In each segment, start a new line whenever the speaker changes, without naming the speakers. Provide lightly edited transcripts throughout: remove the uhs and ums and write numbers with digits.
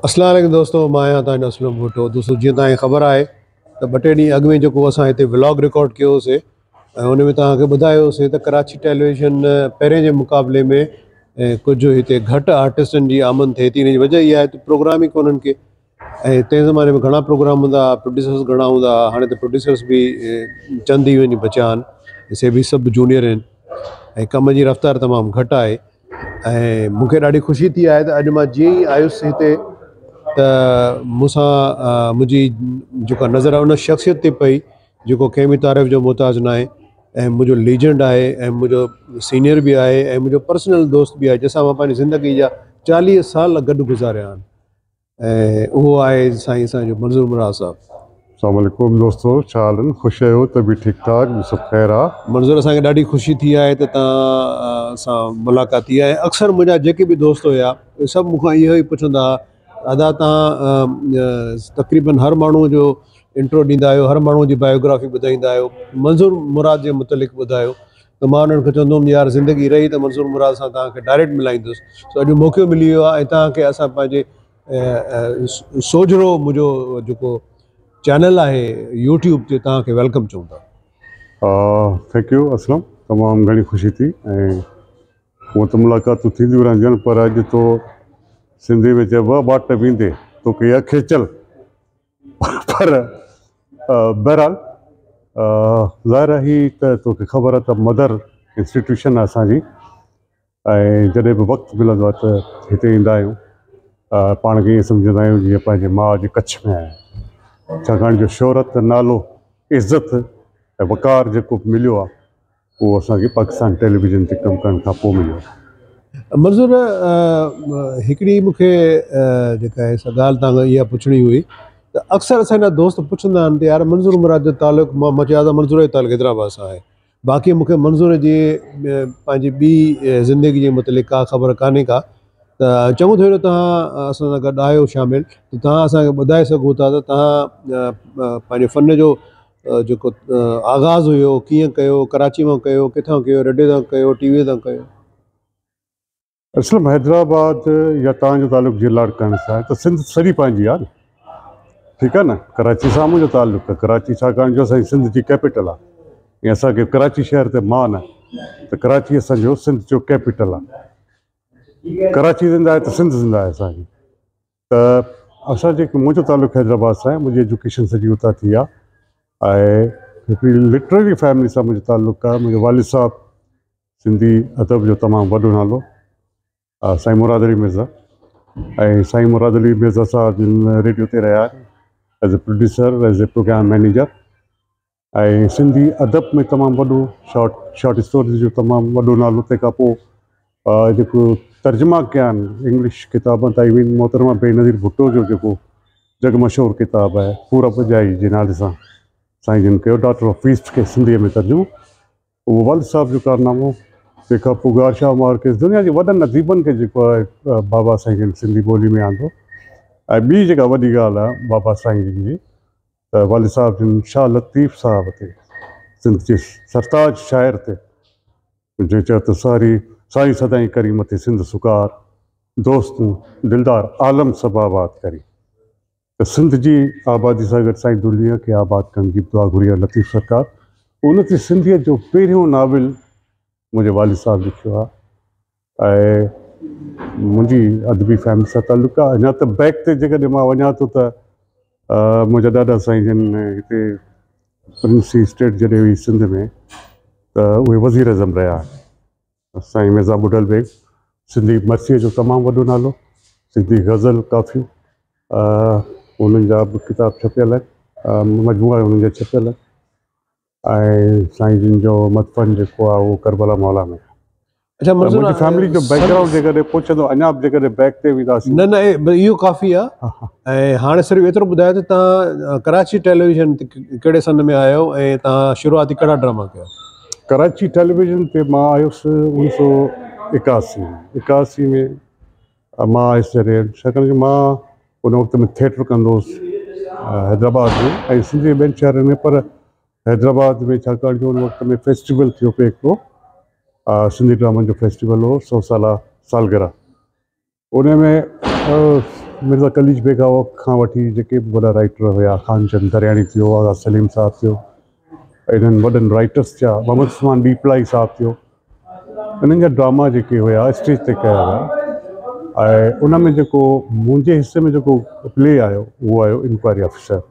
اسلام عليڪم دوستو مان آهيان توهان جو اسلم ڀٽو. دوستو جيئن توهان کي خبر آهي ته ٻه ٽي ڏينهن اڳ ۾ جيڪو اسان هتي ولاگ رڪارڊ ڪيو هوسي ۽ ان ۾ توهان کي ٻڌايو هوسي ته ڪراچي ٽيليويزن پهرين جي مقابلي ۾ ڪجهه هتي گهٽ آرٽسٽن جي آمد ٿئي ٿي. ان جي وجه اها آهي ته پروگرام ئي ڪونهن ڪي ۽ تنهن زماني ۾ گهڻا پروگرام هوندا هئا، پروڊيوسرس گهڻا هوندا هئا. هاڻي ته پروڊيوسرس به چند ئي وڃي بچيا آهن، سي به سڀ جونيئر آهن ۽ ڪم جي رفتار تمام گهٽ آهي. ۽ مون کي ڏاڍي خوشي ٿي آهي ته اڄ مان جيئن ئي آيس هتي ته مون سان منهنجي جيڪا نظر آهي ان شخصيت تي پئي جيڪو ڪنهن به تعارف جو محتاج نه آهي ۽ منهنجو ليجنڊ آهي ۽ منهنجو سينيئر به آهي ۽ منهنجو پرسنل دوست به آهي، جنهن سان مان پنهنجي زندگي جا 40 سال گڏ گذاريا آهن، ۽ اهو آهي سائين اسان جو منظور مراد صاحب.
السلام عليڪم دوستو، ڇا حال آهن؟ خوش آهيو؟ طبيعت ٺيڪ ٺاڪ؟ ٻيو سڀ خير آ؟
منظور اسان کي ڏاڍي خوشي ٿي آهي ته توهان سان ملاقات ٿي آهي. اڪثر منهنجا جيڪي به دوست هيا اهي سڀ مون کان اهو ئي پڇندا هئا ادا توهان تقريبن هر ماڻهو جو انٽرو ڏيندا آهيو، هر ماڻهو جي بايوگرافي ٻڌائيندا آهيو، منظور مراد جي متعلق ٻڌايو. ته مان انهن کي چوندو هوم يار زندگي رهي ته منظور مراد سان توهان کي ڊائريڪٽ ملائيندس. سو اڄ موقعو ملي ويو آهي ۽ توهان کي اسان پنهنجي سوجهرو منهنجو جيڪو چينل آهي يوٽيوب تي توهان کي welcome چئون ٿا.
Thank you Aslam, تمام گهڻي خوشي ٿي ۽ هونء ته ملاقاتون ٿينديون رهنديون آهن پر اڄ تو سنڌي ۾ چئبو آهي واٽ ويندي توکي اها کيچل، پر بهرحال ظاهر آهي هي ته توکي خبر آهي ته مدر انسٽيٽيوشن آهي اسان جي ۽ جڏهن به وقت ملندو آهي ته هتي ايندا آهيون، پاڻ کي ائين سمجهندا آهيون جيئن پنهنجي ماء جي ڪڇ ۾ آهيون، ڇاڪاڻ جو شهرت، نالو، عزت ۽ وقار جيڪو به مليو آهي اهو اسان کي پاڪستان ٽيليويزن تي ڪم ڪرڻ کان پوء مليو.
منظور هڪڙي مون کي جيڪا آهي سا ڳالهه توهان کان اها پڇڻي هئي ته اڪثر اسان جا دوست پڇندا آهن ته يار منظور مراد جو تعلق، مان چيو ته منظور جو تعلق حيدرآباد سان آهي، باقي مون کي منظور جي پنهنجي ٻي زندگي جي متعلق ڪا خبر ڪانهي ڪا. ته چڱو ٿيو جو توهان اسان سان گڏ آهيو شامل ته توهان اسان کي ٻڌائي سگهو ٿا ته توهان پنهنجي فن جو جيڪو آغاز هيو ڪيئن ڪيو، ڪراچي مان ڪيو، ڪٿان ڪيو، ريڊيو تان ڪيو، ٽي وي تان ڪيو؟
اسلم حيدرآباد يا توهان جو تعلق جي لاڙڪاڻي سان آهي ته سنڌ سڄي پنهنجي آهي نه، ٺيڪ آهي نه. ڪراچي سان منهنجو تعلق آهي، ڪراچي ڇاڪاڻ جو اسان جي سنڌ جي ڪيپيٽل آهي ۽ اسان کي ڪراچي شهر تي مان آهي ته ڪراچي اسان جو سنڌ جو ڪيپيٽل آهي. ڪراچي زنده آهي ته سنڌ زنده آهي اسان جي. ته اسان جيڪي منهنجو تعلق حيدرآباد سان آهي، منهنجي ايجوڪيشن سڄي اتان ٿي آهي ۽ هڪڙي لٽرري فيملي سان منهنجو تعلق آهي. منهنجو والد صاحب سنڌي ادب جو تمام وڏو نالو سائين مراد علي مرزا، ۽ سائين مراد علي مرزا صاحب جن ريڊيو تي رهيا آهن as a producer, as a programme manager, ۽ Sindhi ادب ۾ تمام وڏو شارٽ اسٽوريز جو تمام وڏو نالو. تنهن کان پوء جيڪو ترجما ڪيا آهن انگلش ڪتابن تائين، ايون محترمه بينظير ڀٽو جو جيڪو جڳ مشهور ڪتاب آهي پورب ڄائي جي نالي سان سائين جن ڪيو ڊاٽر آف ايسٽ کي سنڌيء ۾ ترجمو، اهو والد صاحب جو ڪارنامو. تنهن کان پوء گارشا مارڪيز دنيا جي وڏن اديبن کي جيڪو آهي بابا سائين جن سنڌي ٻولي ۾ آندو. ۽ ٻي جيڪا وڏي ڳالهه آهي بابا سائين جن جي ته والد صاحب جن شاهه لطيف صاحب تي، سنڌ جي سرتاج شاعر تي، جنهن چيو ته ساري سائين سدائين ڪرين مٿي سنڌ سڪار، دوست تون دلدار عالم سڀ آباد ڪرين، ته سنڌ جي آبادي سان گڏ سائين دنيا کي آباد ڪرڻ جي به دعا گهري آهي لطيف سرڪار. ان تي سنڌيء جو پهريون ناول منهنجي والد صاحب لکيو آهي ۽ منهنجي ادبي فيملي سان تعلق آهي. اڃا ته بيڪ تي جيڪڏهن مان وڃان ٿو ته منهنجا ڏاڏا سائين جن هتي پرنسي اسٽيٽ جڏهن هئي سنڌ ۾ ته اهي وزير اعظم رهيا آهن. سائين مرزا ٻڍل بيگ سنڌي مرثيي جو تمام وڏو نالو، سنڌي غزل ڪافيون انهن جا به ڪتاب ڇپيل آهن، مجموعا انهن جا ڇپيل آهن. ۽ سائين جن جو مدفن جيڪو آهي اهو ڪربلا مولا ۾ آهي.
اڇا منظور
منهنجي فيملي جو بيڪ گرائونڊ جيڪڏهن پڇندو اڃا به جيڪڏهن بيڪ تي وينداسين.
نه نه اهو ڪافي آهي. ۽ هاڻي صرف ايترو ٻڌايو ته توهان ڪراچي ٽيليويزن تي ڪهڙي سن ۾ آيو ۽ توهان شروعاتي ڪهڙا ڊراما ڪيا؟
ڪراچي ٽيليويزن تي مان آيس اوڻيهه سو ايڪاسي ۾، ايڪاسي ۾ مان آيس جڏهن، ڇاڪاڻ جو مان ان وقت ۾ ٿيٽر ڪندو هوس حيدرآباد ۾ ۽ سنڌ جي ٻين شهرن ۾، پر حيدرآباد ۾ ڇاڪاڻ جو ان وقت ۾ فيسٽيول ٿيو پئي هڪڙو سنڌي ڊرامن جو فيسٽيول هو، 100 سالا سالگرهه، ان ۾ مرزا قليچ بيگ کان وٺي جيڪي به وڏا رائيٽر هيا، خانچند درياڻي ٿيو، آغا سليم صاحب ٿيو، انهن وڏن رائيٽرس جا، محمد عثمان ڏيپلائي صاحب ٿيو، انهن جا ڊراما جيڪي هيا اسٽيج تي ڪيا ويا. ۽ ان ۾ جيڪو منهنجي حصي ۾ جيڪو پلي آيو اهو آيو انڪوائري آفيسر،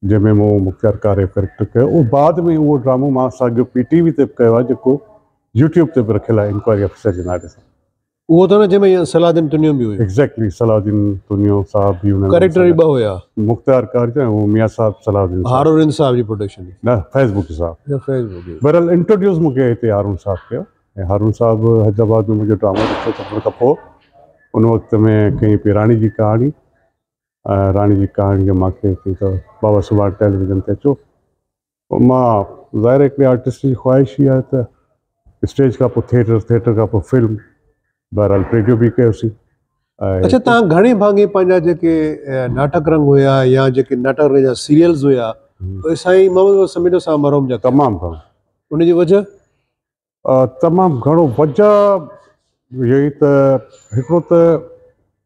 جنهن ۾ مون مختيار ڪار جو ڪريڪٽر ڪيو. اهو بعد ۾ اهو ڊرامو مان ساڳيو پي ٽي وي تي به ڪيو آهي، جيڪو يوٽيوب تي به رکيل آهي انڪوائري آفيسر جي نالي سان.
اهو ته نه جنهن ۾ صلاح الدين تنيو به هيو؟
ايگزيڪٽلي، صلاح الدين تنيو صاحب به ان
ڪريڪٽر ئي ٻه هيا،
مختيار ڪار جو ۽ اهو ميان صاحب صلاح الدين
صاحب، هارون رند صاحب جي پروڊڪشن.
نه، فيض بگي صاحب.
فيض بگي.
بهرحال انٽروڊيوس مون کي هتي هارون صاحب ڪيو ۽ هارون صاحب حيدرآباد ۾ منهنجو ڊرامو ڏٺو ته ان کان پوء ان وقت ۾ ڪئين پئي راڻي جي ڪهاڻي. راڻي جي ڪهاڻي جو مان کي چئي ته بابا سڀاڻي ٽيليويزن تي اچو. پوء مان ظاهر هڪڙي آرٽسٽ جي خواهش ئي آهي ته اسٽيج کان پوء ٿيٽر، ٿيٽر کان پوء فلم. بهرحال ريڊيو به ڪيوسين.
اڇا، توهان گهڻي ڀاڱي پنهنجا جيڪي ناٽڪ رنگ هيا يا جيڪي ناٽڪ رنگ جا سيريلز هيا اهي سائين محمد سميجو صاحب مرحوم جا؟
تمام گهڻو.
ان جي وجه؟
تمام گهڻو. وجه اهو ئي ته هڪڙو ته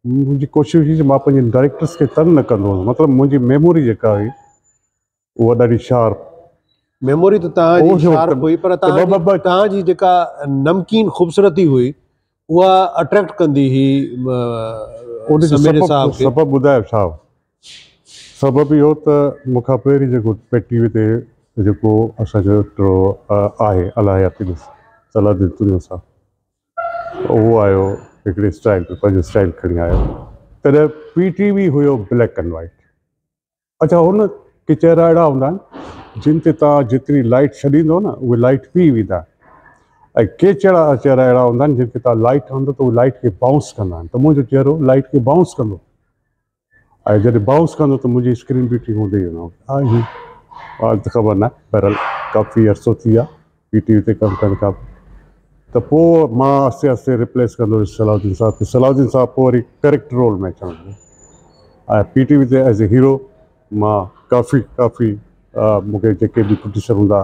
منهنجي ڪوشش هئي ته مان پنهنجي ڊائريڪٽرس کي تنگ نه ڪندو هوس، مطلب منهنجي ميموري جيڪا هئي اها ڏاڍي شارپ.
ميموري ته توهان جي شارپ هئي، پر توهان جي جيڪا نمڪين خوبصورتي هئي اها اٽريڪٽ ڪندي هئي.
ان جو سبب ٻڌايو ڇا هو؟ سبب اهو ته مون کان پهرين جيڪو پي ٽي وي تي جيڪو اسان جو هڪڙو آهي، الله حياتي ڏس، صلاح الدين تنيو صاحب، اهو آيو هڪڙي اسٽائل تي، پنهنجو اسٽائل کڻي آيو. تڏهن P T V have black and white. اڇا، هن ڪي چهرا اهڙا هوندا آهن جن تي توهان جيتري لائيٽ ڇڏيندو نه اهي لائيٽ پي ويندا آهن، ۽ ڪي چهرا اهڙا هوندا آهن جن کي توهان لائيٽ هڻندو ته اهي لائيٽ کي بائونس ڪندا آهن. ته منهنجو چهرو لائيٽ کي بائونس ڪندو، ۽ جڏهن بائونس ڪندو ته منهنجي اسڪرين بيوٽي هوندي ئي نه آهي. ڳالهه ته خبر نه آهي. بهرحال ڪافي عرصو ٿي ويو آهي پي ٽي وي تي ڪم ڪرڻ کان پوء، ته پوء مان آهستي آهستي ريپليس ڪندو هيس صلاح الدين صاحب کي. صلاح الدين صاحب پوء وري ڪريڪٽر رول ۾ اچڻ لڳو، ۽ پي ٽي وي تي ايز اي هيرو مان ڪافي ڪافي مون کي جيڪي به پروڊيوسر هوندا،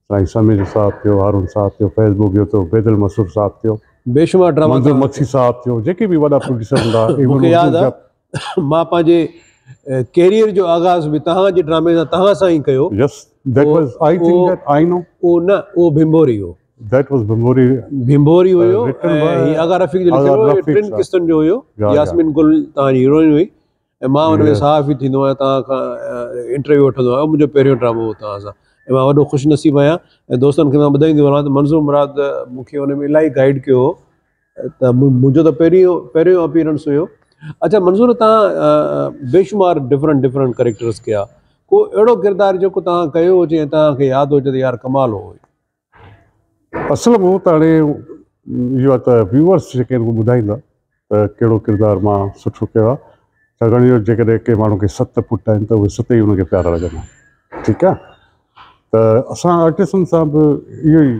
سائين سميجو صاحب ٿيو، هارون صاحب ٿيو، فيض ٻگهيو ٿيو، بيدل مسرور صاحب ٿيو،
بيشمار ڊراما،
منظور مگسي صاحب ٿيو، جيڪي به وڏا پروڊيوسر هوندا.
مون کي ياد آهي مان پنهنجي ڪيريئر جو آغاز به توهان جي ڊرامي سان توهان سان ئي ڪيو.
Yes, that was, I think that I know.
اهو نه، اهو ڀنڀوري هو.
That was Bhimbori.
Bhimbori هيو. هي آغا رفيق جو لکيل هو، ٽن قسطن جو هيو. ياسمين گل توهان جي هيروئن هئي ۽ مان ان ۾ صحافي ٿيندو آهيان، توهان کان انٽرويو وٺندو آهيان. منهنجو پهريون ڊرامو هو توهان سان ۽ مان وڏو خوش نصيب آهيان، ۽ دوستن کي مان ٻڌائيندو رهان ته منظور مراد مون کي ان ۾ الاهي گائيڊ ڪيو هو، ته منهنجو ته پهريون اپيئرنس هيو. اڇا منظور، توهان بيشمار ڊفرنٽ ڊفرنٽ ڪريڪٽرس ڪيا، ڪو اهڙو ڪردار جيڪو توهان ڪيو هجي ۽ توهان کي ياد هجي ته يار ڪمال هو؟
اصل ۾ ته هاڻي اهو آهي ته ويوئرس جيڪي آهن اهي ٻڌائيندا ته ڪهڙو ڪردار مان سٺو ڪيو آهي، ڇاڪاڻ جو جيڪڏهن ڪنهن ماڻهو کي 7 پٽ آهن ته اهي 7 ئي هن کي پيارا لڳندا. ٺيڪ آهي، ته اسان آرٽسٽن سان به اهو ئي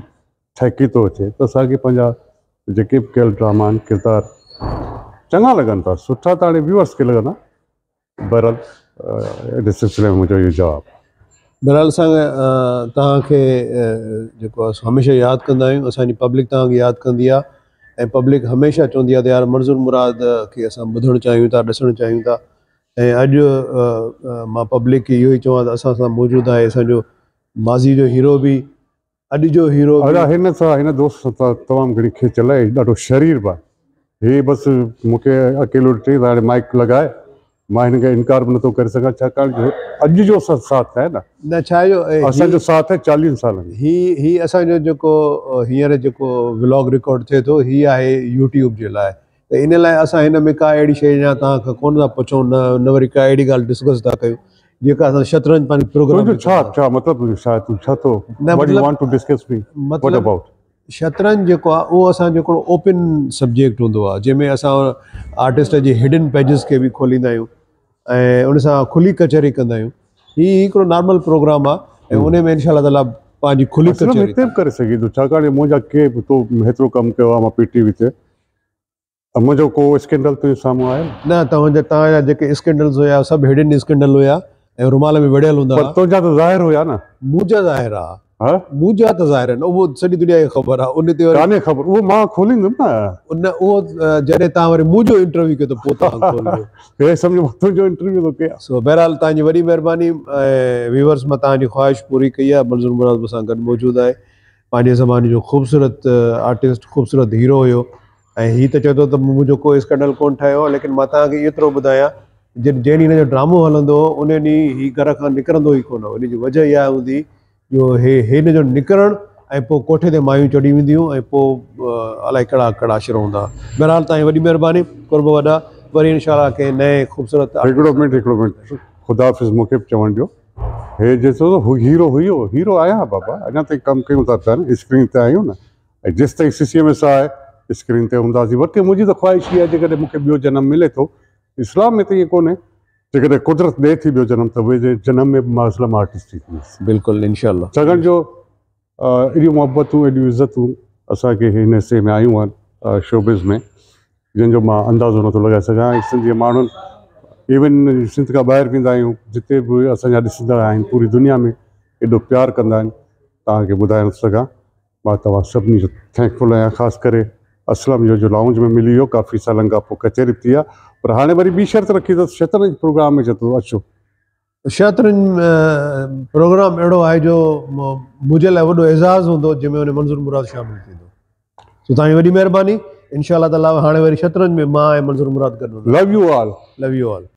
ٺهڪي ٿو اچي ته اسان کي پنهنجا جيڪي به ڪيل ڊراما آهن، ڪردار چڱا لڳن ٿا، سٺا ته هاڻي ويوئرس کي لڳندا. بهرحال ان سلسلي ۾ منهنجو اهو جواب.
بهرحال اسان توهان کي جيڪو آهي هميشه ياد ڪندا آهيون، اسان جي پبلڪ توهان کي ياد ڪندي آهي ۽ پبلڪ هميشه چوندي آهي ته يار منظور مراد کي اسان ٻڌڻ چاهيون ٿا، ڏسڻ چاهيون ٿا. ۽ اڄ مان پبلڪ کي اهو ئي چوان ته اسان سان موجود آهي اسان جو ماضي جو هيرو به، اڄ جو هيرو به.
ادا هن سان، هن دوست سان تمام گهڻي کيچل آهي، ڏاڍو شرير به آهي. هي بس مون کي اڪيلو چئي ته هاڻي مائيڪ لڳائي، مان هن کي انڪار به نٿو ڪري سگهان، ڇاڪاڻ جو اڄ جو اسان ساٿ آهي نه.
نه، ڇا جو
اسان جو ساٿ آهي 40 سالن جو.
هي اسان جو جيڪو هينئر جيڪو ولاگ رڪارڊ ٿئي ٿو هي آهي يوٽيوب جي لاء، ته ان لاء اسان هن ۾ ڪا اهڙي شيء يا توهان کان ڪونه ٿا پڇون، نه وري ڪا اهڙي ڳالهه ڊسڪس ٿا ڪيون جيڪا اسان شطرنج پنهنجي پروگرام.
تنهنجو ڇا ڇا مطلب، ڇا تون ڇا ٿو، what you want to discuss me, what about?
شطرنج جيڪو آهي اهو اسان جو هڪڙو اوپن سبجيڪٽ هوندو آهي، جنهن ۾ اسان آرٽسٽ جي هڊن پيجز کي به کوليندا آهيون ۽ ان سان کلي ڪچهري ڪندا آهيون. هي هڪڙو نارمل پروگرام آهي ۽ ان ۾ انشاء الله تعاليٰ پنهنجي کلي ڪچهري
هتي به ڪري سگهين ٿو، ڇاڪاڻ جو منهنجا ڪي به تو هيترو ڪم ڪيو آهي مان پي ٽي وي تي، منهنجو ڪو اسڪينڊل تنهنجي سامهون آيو؟
نه، توهان جا جيڪي اسڪينڊلز هيا سڀ هڊن اسڪينڊل هيا ۽ رومال ۾ وڙهيل هوندا
هئا. پر تنهنجا ته ظاهر هيا نه.
منهنجا ظاهر ها.
ها؟
منهنجا ته ظاهر آهن، اهو سڄي دنيا کي خبر آهي، ان تي وري.
ڪانهي خبر، اهو مان کوليندم نه.
ان اهو جڏهن توهان وري منهنجو انٽرويو ڪيو ته پوء توهان کولجو.
هي سمجهو مان تنهنجو انٽرويو ٿو ڪيان.
سو بهرحال توهان جي وڏي مهرباني ۽ ويورز مان توهان جي خواهش پوري ڪئي آهي، منظور مراد مون سان گڏ موجود آهي، پنهنجي زماني جو خوبصورت آرٽسٽ، خوبصورت هيرو هيو ۽ هي ته چوي ٿو ته منهنجو ڪو اسڪينڊل ڪونه ٺهيو آهي، ليڪن مان توهان کي ايترو ٻڌايان جڏهن جنهن ڏينهن هن جو ڊرامو هلندو هو ان ڏينهن هي گهر کان نڪرندو ئي ڪونه هو، ان جي وجهه اها هوندي جو هي هن جو نڪرڻ ۽ پوء ڪوٺي تي مايون چڙهي وينديون ۽ پوء الائي ڪهڙا ڪهڙا اشر هوندا ها. بهرحال توهان جي وڏي مهرباني قرب وڏا وري انشاء الله ڪنهن نئين خوبصورت
هڪڙو منٽ هڪڙو منٽ خدا حافظ مون کي به چوڻ ڏيو هي جيسو هو هيرو هيو هيرو آهيان بابا اڃا تائين ڪم ڪيون ٿا پيا نه اسڪرين تي آهيون نه ۽ جيستائين سي سي ۾ ساهه آهي اسڪرين تي هونداسين بلڪه منهنجي ته خواهش هي آهي جيڪڏهن مون کي ٻيو جنم ملي ٿو اسلام ۾ ته ائين ڪونهي جيڪڏهن قدرت ڏئي ٿي ٻيو جنم ته ٻئي جنم ۾ به مان اسلم آرٽسٽ ئي ٿيندس.
بلڪل انشاء الله.
ڇاڪاڻ جو ايڏيون محبتون ايڏيون عزتون اسان کي هن حصي ۾ آيون آهن شوبز ۾ جنهن جو مان اندازو نٿو لڳائي سگهان ۽ سنڌ جي ماڻهن ايون سنڌ کان ٻاهر ويندا آهيون جتي به اسان جا ڏسندڙ آهن پوري دنيا ۾ ايڏو پيار ڪندا آهن توهان کي ٻڌائي نٿو سگهان مان توهان سڀني جو thank فل آهيان خاص ڪري اسلم جو جو لائونج ۾ ملي ويو ڪافي سالن کان پوء ڪچهري به ٿي آهي پر هاڻي وري ٻي شرط رکي اٿس شطرنج پروگرام ۾ چئي ٿو اچو.
شطرنج پروگرام اهڙو آهي جو منهنجي لاء وڏو اعزاز هوندو جنهن ۾ ان منظور مراد شامل ٿيندو سو توهان جي وڏي مهرباني انشاء الله تعالي هاڻي وري شطرنج ۾ مان ۽ منظور مراد گڏ هونداسين.
Love you all.
Love you all.